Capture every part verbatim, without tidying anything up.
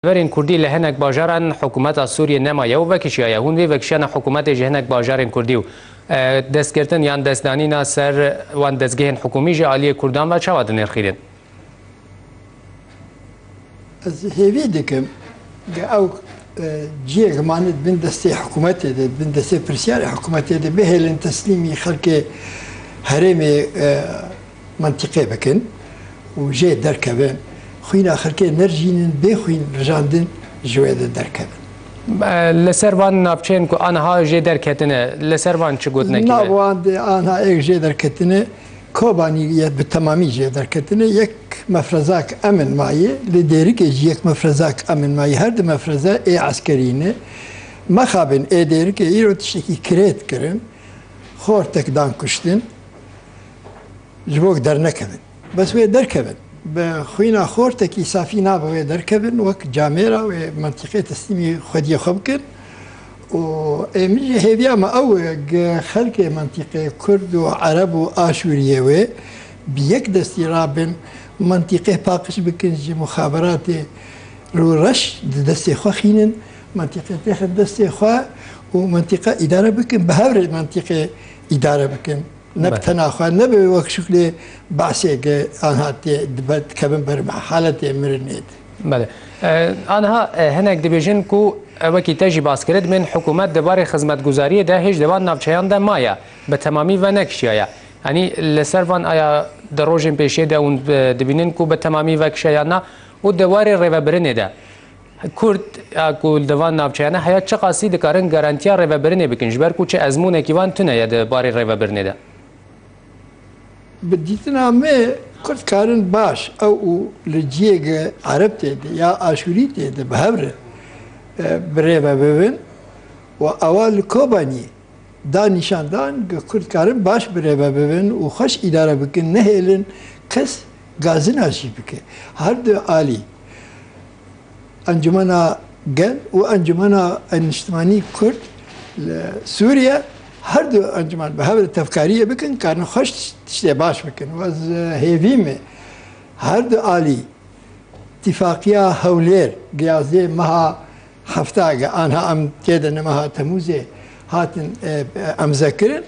Berên Kurdî li hinek bajaran hikûmeta Sûriyê nemaye û vekişiyaye. Hûn vê vekişiyana hikûmetê ji hinek bajarên Kurdî û, e, destgirtin yan destdanîna ser wan dezgehên hikûmî ji aliyê Kurdan ve çawa dinirxînin? Ez hêvî dikim, ge ew, e, ciyek mane di bin destê hikûmetê de, di bin destê pirsiyarê hikûmetê de bihêlin teslîmî xelkê herêmê, e, mentiqê bikin û jê derkevin. Xwîna xelkê nerijînin, bê xwîn rijandin ji wê de derkevin. E, li ser van navçeyên ku aniha jê derketine, li ser van çi gotinek heye? Nav wan de aniha êk jê derketine, Kobanî ye bi temamî jê derketine. Yek mefrezak emin mayî, li Dêrikê jî yek mefrezak emin mayî. Her du mefreze ê eskerî ne. Mexabin ê Dêrikê îro tiştekî kirêt kirin. Xortek dan kuştin. Ji bo dernekevin. Bes wê derkevin. Bi xwîna xortekî safî nabe wê derkevin, wek camêra wê mentiqê teslîmî xwediyê xwe bikin. Û ê min jî hêviya me ew e, ge xelkê mentiqê Kurd û Ereb û Aşûriyê wê bi yek destî rabin, mentiqê paqij bikin, ji muxaberatê rûreş di destê xwe xînin, mentiqê têxin destê xwe û mentiqe îdare bikin, bi hev re mentiqê îdare bikin. Ne bi Belê. tena xwe, ne bi wek şuklê behsê ge anha tê dibe, dikevin ber haletê mirinê de. Belê. E, aniha, e, hinek dibêjin ku, e, wekî te jî bas kire, dibên hikûmet di barê xizmetguzariyê de hêj di van navçeyan de maye, bi temamî venekişiyaye. Yanî li ser van aya di rojên pêşiyê de hûn, e, dibînin ku bi temamî vekişe ya na û di warê rêvebirinê de Kurd, ya ku li van navçeyane heye, çiqasî dikarin garantiya rêvebirinê bikin, ji ber ku çi ezmûnekî van tune ye di barê rêvebirinê de? Bi dîtina me, Kurd karin baş, ew û li ciyê ge Ereb tê de ya Aşûrî tê de bi hev re, e, bi rêve bibin û ewa li Kobanî da nîşan dan ge Kurd karin baş bi rêve bibin û xweş îdare bikin, nehêlin kes gazina jî bike. Her du alî Encumena Gel û Encumena Niştimanî Kurd li Sûriye, her du encûmen bi hev re tevkariyê bikin, karin xweş tiş-, tiştê baş bikin. Û ez, e, hêvî me her du alî Îtîfaqiya Hewlêr, ge yazdê meha hefta ge anha em tê de ne meha Temûzê hatin, e, emze kirin,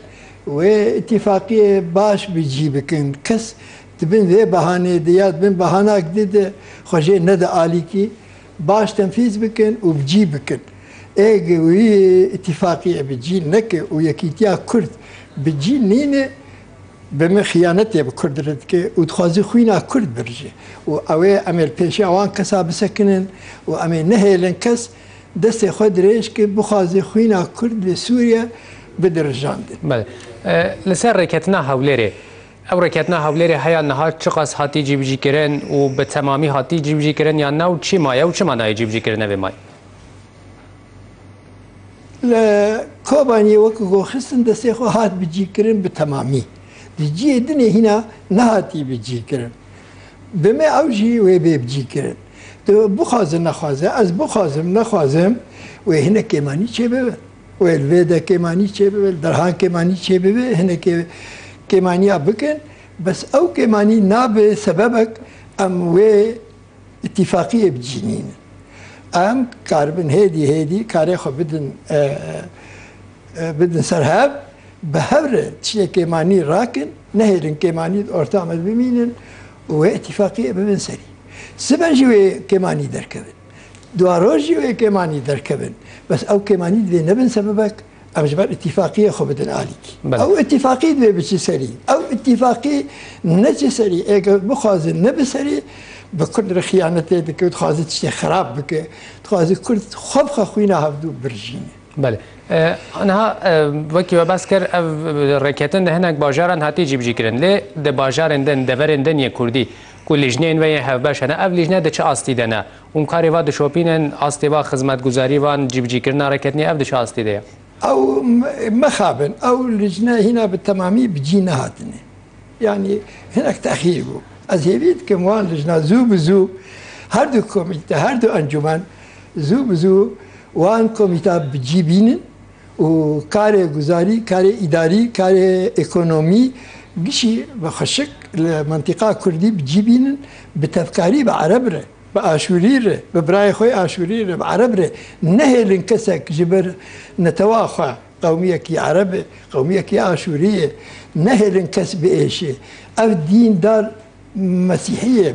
wê îtîfaqiyê baş bi cî bikin. Kes di bin vê behanê de ya di bin behanak di de xwe jê nede alîkî, baş tenfîz bikin û bi cî bikin. Ê ge wî îtîfaqiyê bi cî neke û yekîtiya Kurd bi cî nîne, bi min xiyanetê bi Kurd re dike û dixwaze xwîna Kurd birije. Û ew ê em ê li pêşiya wan kesa bisekinin û em ê nehêlin kes destê xwe dirêj ke bixwaze xwîna Kurd li Sûriye bide rijandin. Belê. E, li ser rêketina Hewlêrê, ew rêketina Hewlêrê heya niha çiqas hatî cîbicîkirin û bi temamî hatî cîbicîkirin yan na û çi maye û çima nayê cîbicîkirin evê may? Li Kobaniyê wekî ku xistin destê xwe hat bicîkirin bi temamî. Di cihê dinê hîna nehatî bicîkirin. Bi me ew jî wê bê bicîkirin. Tu bixwaze nexwaze, ez bixwazim nexwazim, wê hinek kêmanî çêbibe. Wê li vê de kêmanî çêbibe, li derhan kêmanî çêbibe, hinekê kêmaniya bikin. Bes ew kêmanî nabe sebebek em wê îtîfaqiyê bi cî nînin. Em karibin hêdî hêdî karê xwe bidin, e, e, bidin ser hev, bi hev re tiştê kêmanî rakin, nehêlin kêmanî di orta me de bimînin û wê îtîfaqiyê bibin serî. Sibe jî wê kêmanî derkevin. Dua roj jî wê kêmanî derkevin. Bes ew kêmanî divê nebin sebebek, em ji ber îtîfaqiyê xwe bidin alîkî. Belê. Ew îtîfaqî divê biçî serî. Ew îtîfaqî neçe serî. Êger bixwaze nebe serî, bi Kurd re xiyanetê dike û dixwaze tiştê xerab bike. Dixwaze Kurd xwe bi xwe xwîna hevdû birijîne. Belê. E, niha, e, wekî we behs kir, ev rêketin di hinek bajaran hatî cîbicîkirin. Lê di bajarên din, deverên din yê Kurdî ku lîjneyên we yên hevbeş hene, ev lîjne di çi astî de ne? Hûn karê va dişopînin, astê va xizmetguzarî van cîbicîkirina rêketinê, ev di çi astî de ye? Ew me-, mexabin, ew lijne hîna bi temamî bi cî nehatine. Yanî hinek texîr bû. Ez hêvî dikim wan lijna zû bi zû her du komîte, her du encûmen zû bi zû wan komîta bi cî bînin û karê guzarî, karê îdarî, karê ekonomî gişî bi xweşik li mintîqa Kurdî bi cî bînin, bi tevkarî bi Ereb re. Bi Aşûrî re, bi birayê xwe Aşûrî re, bi Ereb re nehêlin kesek ji ber netewa xwe, qewmiyekî Ereb e, qewmiyekî Aşûrî ye, nehêlin kes biêşe. Ev dîndar Mesîhî ye,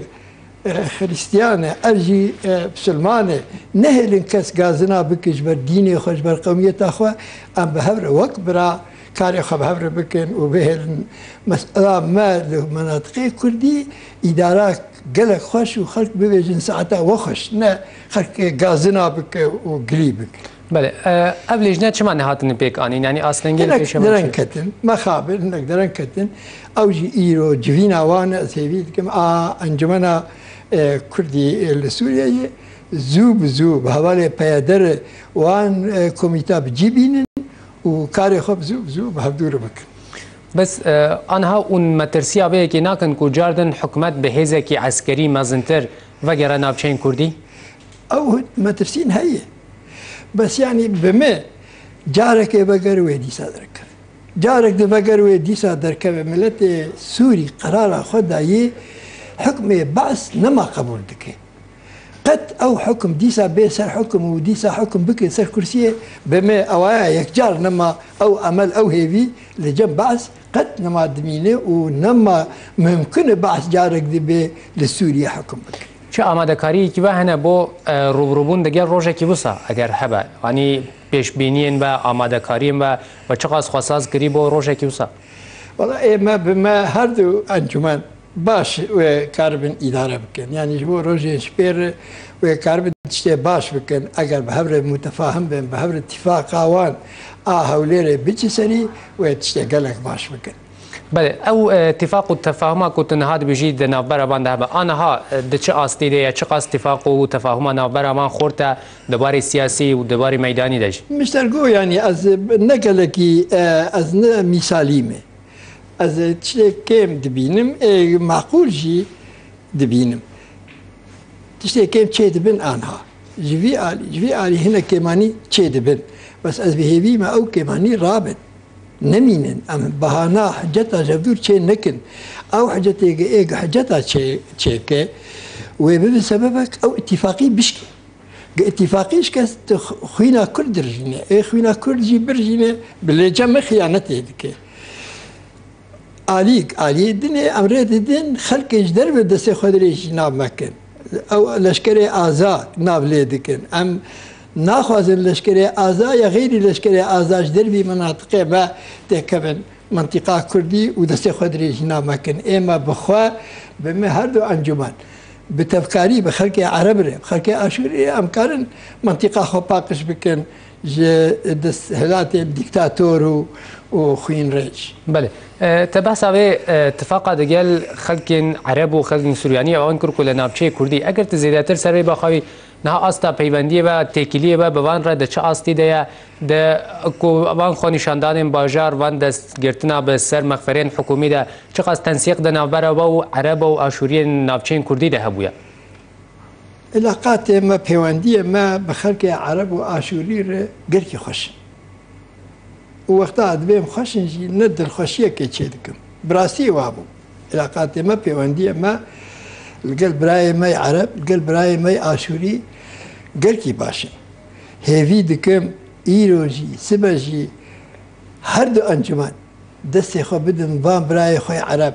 e, Xristiyan e, ev jî, e, Bisilman e. Nehêlin kes gazina bike ji ber dînê xwe, ji ber qewmiyeta xwe. Em bi hev re wek bira karê xwe bi hev re bikin û bihêlin. Mesela me li menatiqê Kurdî îdara gelek xweş û xelk bibêjin saeta we xweş, ne xelk gazina bike û gilî bike. Belê, e, ev lêjne çima nehatine pêk anîn? Yanî Aslengên Hinek pêşeman dereng çi? ketin, mexabin, hinek dereng ketin. Ew jî îro civîna wan e, ez hêvî dikim, a encumena, e, Kurdî, e, li Sûriyeyê zû bi zû bi hevalê peyeder wan, e, komîta bi cî bînin û karê xwe bi zû bi zû bi hevdû re bikin. Bes, e, anha hûn metirsiya vê yekê nakin ku cardin hikûmet bi hêzekî eskerî mezintir vegere navçeyên Kurdî? Ew metirsîn heye. Bes, yanî, bi me carekê veger wê dîsa derkeve. Carek di veger wê dîsa derkeve, miletê Sûrî qerara xwe dayî, hukmê Be's nema qebûl dike. Qet ew hukum dîsa bê ser hukum û dîsa hukum bike ser kursiyê, bi me ewaya yekcar nema ew emel, ew hêvî li cem Be's qet nema dimîne û nema mimkun e Be's carek dibê li Sûriyê hukum bike. Çi amadekariyekî we hene bo, e, rûbirûbûn digel rojekî wisa, eger hebe? Yanî pêşbîniyên we, amadekariyên we, we çiqas xwesaz kirî bo rojekî wisa? Wala ê me bi me her du encûmen baş wê karibin îdare bikin. Yanî ji bo rojên ji pê re wê karibin tiştê baş bikin. Eger bi hev re mutefahim bin, bi hev re tifaqa wan a Hewlêrê biçi serî, wê tiştê gelek baş bikin. Belê, ew, e, tifaq û tefahuma ku tu niha dibêjî di navbera van de hebe, a niha, e, di çi astî de ye, çiqas tifaq û tefahuma navbera van xurt e di barê siyasî û di barê meydanî de jî? Mister Go, yanî ez ne gelekî, e, ez ne mîsalî me. Ez tiştê kêm dibînim, ê maqûl jî dibînim. Tiştê kêm çê dibin anha. Ji vî alî, ji vî alî hinek kêmanî çê dibin. Bes ez bi hêvî me ew kêmanî rabin. Nemînin. Em bahana hiceta ji hevdûr çê nekin. Ew hicetê ge ê ge hiceta çê, çêke, wê bibe sebebek ew îtîfaqî bişkê. Ge îtîfaqî şikest, tu xwîna Kurd dirijîne. Ê xwîna Kurd jî birijîne, bi lê cem me xiyanetê dike. Alîk, aliyê dinê em rê didin, xelkê ji derve destê xwe dirêj nav me kin. Ew leşkerê aza nav lê dikin. Em naxwazin leşkerê aza ya xeyrî leşkerê aza ji dervî menatiqê me têkevin. Mintîqa Kurdî û destê xwe dirêjî name kin. Ê me bi xwe, bi me her du encûmen, bi tevkarî, bi xelkê Ereb re, bi xelkê Aşûrî re em karin mintîqa xwe paqij bikin ji desthilatên dîktator û, û xwînrêj. Belê. E, te behsa vê, e, tifaqa digel xelkên Ereb û xelkên Suryanî ewan kir ku li navçeyê Kurdî, eger tu zêdetir ser vê baxawî, niha asta peywendiyê ve, têkiliyê ve bi van re di çi astî de ye? Di ku van xwenîşandanên bajar, van destgirtina bi ser mexferên hikûmî de çiqas tensîq di navbera we û Ereba û Aşûriyên navçeyên Kurdî de hebûye? Îlaqatê me, pêwendiyê me bi xelkê Ereb û Aşûrî re gelkî xweş in. Û wexta dibêm xweş in jî, ne dilxweşiyekê çê dikim. Bi rastî wa bû. Îlaqatê me, pêwendiyê me li gel birayê me yê Ereb, li gel birayê me yê Aşûrî gelkî baş in. Hêvî dikim, îro jî, sibe jî her du encûmen destê xwe bidin van birayê xwe yê Ereb,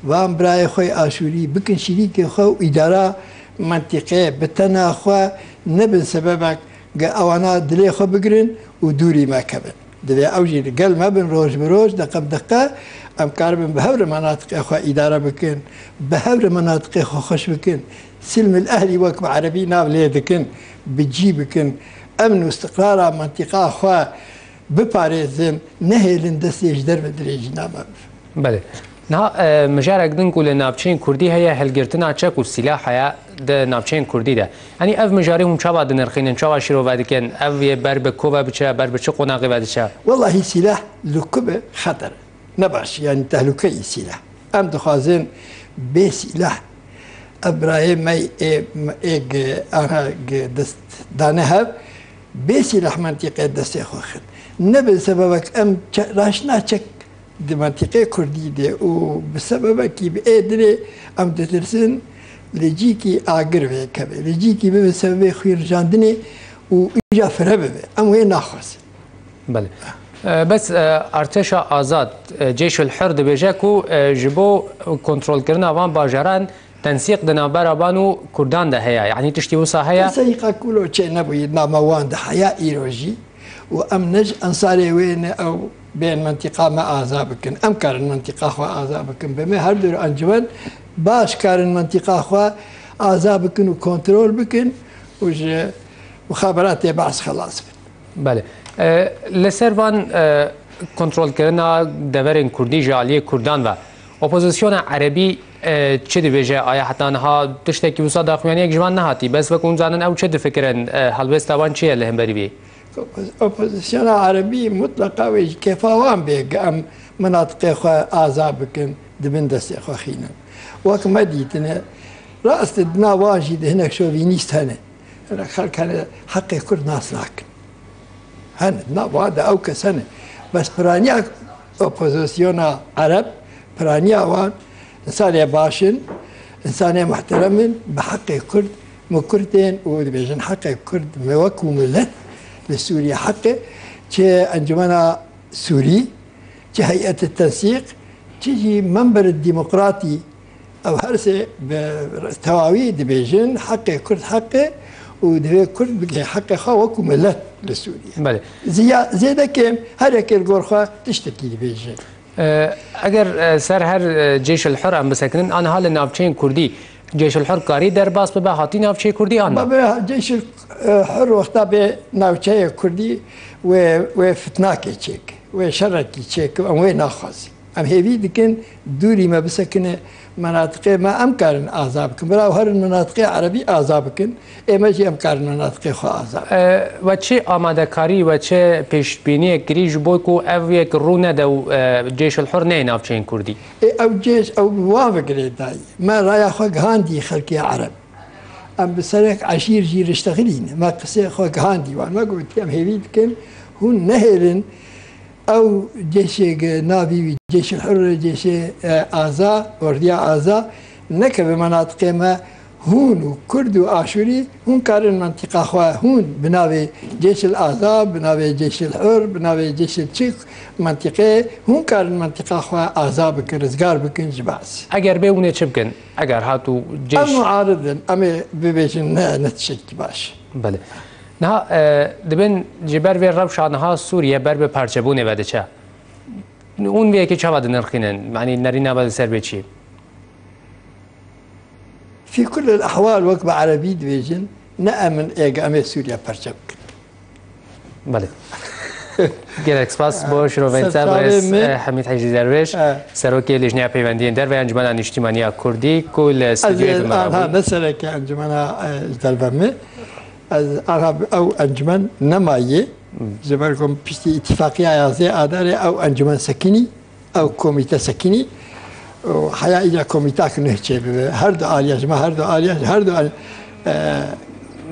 van birayê xwe yê Aşûrî, bikin şirîkê xwe û îdara mentîqê bi tena xwe nebin sebebek ge ewana dilê xwe bigirin û dûrî me kevin. Divê ew jî li gel me bin, roj bi roj, deqe bi deqe em karibin bi hev re menatiqê xwe îdare bikin, bi hev re menatiqê xwe xweş bikin. Silmil ehlî wek bi erebî nav lê dikin, bi cî bikin. Emn û istiqrara mentîqa xwe biparêzin, nehêlin destê ji derve dirêjîna me bibin. Belê. Niha, e, mijarek din ku li navçeyên Kurdî heye, hilgirtina çek û sîlah heye di navçeyên Kurdî de. Yanî ev mijarê hûn çawa dinirxînin, çawa şîrove dikin? Ev yê ber bi ku ve biçe, ber bi çi qonaxê ve diçe? Wellahî sîlah li ku be xeter e. Ne baş, yanî tehlûkeyî sîlah. Em dixwazin bê sîlah ev birayê me ê, ê gi, aha gi dest dane hev, bê sîlah mentîqê destê xwe xin. Ne bi sebebek em çe-, raştina çek di mentîqê Kurdî de û bi sebebekî bi ê dilê em ditirsin, li cîkî agir vêkeve, li cîkî bibe sebebê xwînrijandinê û îja fire bibe. Em wê naxwazin. Belê. E, bes, e, artêşa azad, e, Ceyşul Hur dibêje ku, e, ji bo kontrolkirina van bajaran tensîq di navbera van û Kurdan de heye. Yanî tiştî wisa heye? Seyîqa Kulo çê nebûyî, nama wan de heya îro jî. Û em ne ji ensarê wê ne ew bên mentiqa me aza bikin. Em karin mentiqa xwe aza bikin. Bi me her du encûmen baş karin mentiqa xwe aza bikin û kontrol bikin û ji muxaberatê Baas xelas bin. Belê. E, li ser van, e, kontrolkirina deverên Kurdî ji aliyê Kurdan ve, opozisyona Erebî, e, çi dibêje? Aya heta niha tiştekî wisa daxuyaniyek ji van nehatî. Bes wek hûn zanin ew çi difikirin? E, helwêsta wan çi ye li hemberî vê? Opoz-, opozisyona Erebî mutleqa wê ji kêfa wan bê, em minatiqê xwe aza bikin, di bin destê xwe xînin. Wek me dîtine, rast e, di nav wan jî di hinek şovînîst hene. Hinek xelk hene heqê Kurd nas nakin. Hene, di nav wan de ew kes hene. Bes piraniya opozisyona Ereb, piraniya wan, însanê baş in, însanê muhterem in, bi heqê Kurd, me Kurd tên û dibêjin heqê Kurd me wekû milet li Sûriye heqê, çi Encûmena Sûrî, çi Heyet Tensîq, çi jî Member Demokratî, ew her sê bi tewawî dibêjin heqê Kurd heqê û divê Kurd bigihê heqê xwe wekû milet li Sûriye. Belê. Ziya-, zêde kêm her yekê li gor xwe tiştekî dibêje. E, eger, e, ser her, e, Ceyşul Hur em bisekinin, aniha li navçeyên Kurdî Ceyşul Hur karî derbas bibe, hatî navçeyê Kurdî an na? Babe, Ceyşul, e, Hur wexta bê navçeyê Kurdî wê, wê fitnakê çêk, wê şerekî çêk, em wê naxwazin. Em hêvî dikin dûrî me bisekine, menatiqê me em karin aza bikin. Bira herin menatiqê Erebî aza bikin. Ê me jî em karin menatiqê xwe aza bikin. E, we çi amadekarî, we çi pêşbîniyek kirî ji bo ku ev yek rû nede û, e, Ceyşul Hur neyê navçeyên Kurdî? Ê ew cêş, ew bi wan ve girêdayî. Me raya xwe gihandî xelkê Ereb. Em bi serek eşîr jî riştexilîn. Me qisê xwe gihandî wan. Me gotî em hêvî dikin hûn nehêlin ew cêşê gi-, navî wî Cêşil Hur, cêşê, e, aza, ordiya aza, nekeve menatiqê me. Hûn û Kurd û Aşûrî, hûn karin mentiqa xwe, hûn bi navê Cêşil Aza, bi navê Cêşil Hur, bi navê Cêşil çi mentiqê, hûn karin mentiqa xwe aza bikin, rizgar bikin ji Baas. Eger bê hûn ê çi bikin? Eger hat û cêş Em muarid in, em ê bibêjin ne, ne tiştekî baş. Belê. Niha, e, dibin ji ber vê rewşa niha Sûriye ber bi parçebûnê ve diçe. Hûn vê yekê çawa dinirxînin? Yanî nerîna me li ser vê çi? Fî kulil ehwal wek bi erebî dibêjin, ne em in ê em ê Sûriye parçe bikin. Belê. Gelek spas bo şirovên te, birêz, e, Hemîd Hecî Dervêş, serokê Lêjneya Peywendiyên Derve ya Encumena Niştîmaniya Kurdî, ku li stûdyoyê bi me re bû. Ez ê anha ne sereke encumena, e, ji derve me. Ez anha ew encûmen nemaye. Ji ber ku piştî îtîfaqiya yazê Adarê ew encûmen sekinî, ew komîte sekinî. Û heya îca komîtak nuh çêbibe. Her du aliya, ji me her du aliya, ji her du al-, e,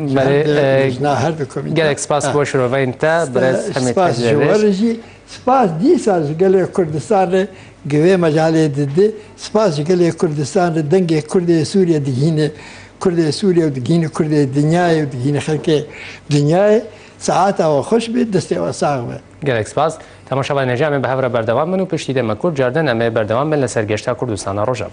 ji her du, e, lijna, her du komîte. Gelek spas bo şiroveyên te, birêz Hemîd Hecî Dervêş. Spas ji we re jî. Spas dîsa ji gelê Kurdistan re, gi vê mecalê didi. Spas ji gelê Kurdistan re, dengê Kurdê Sûriye digihîne Kurdê Sûriye û digihîne Kurdê dinyayê û digihîne xelkê dinyayê. Saeta we xweş be, destê we sax be. Gelek spas. Temaşevanên hêja, em ê bi hev re berdewam bin û piştî demekûr carden em ê berdewam bin li ser Gehişta Kurdistana Rojava.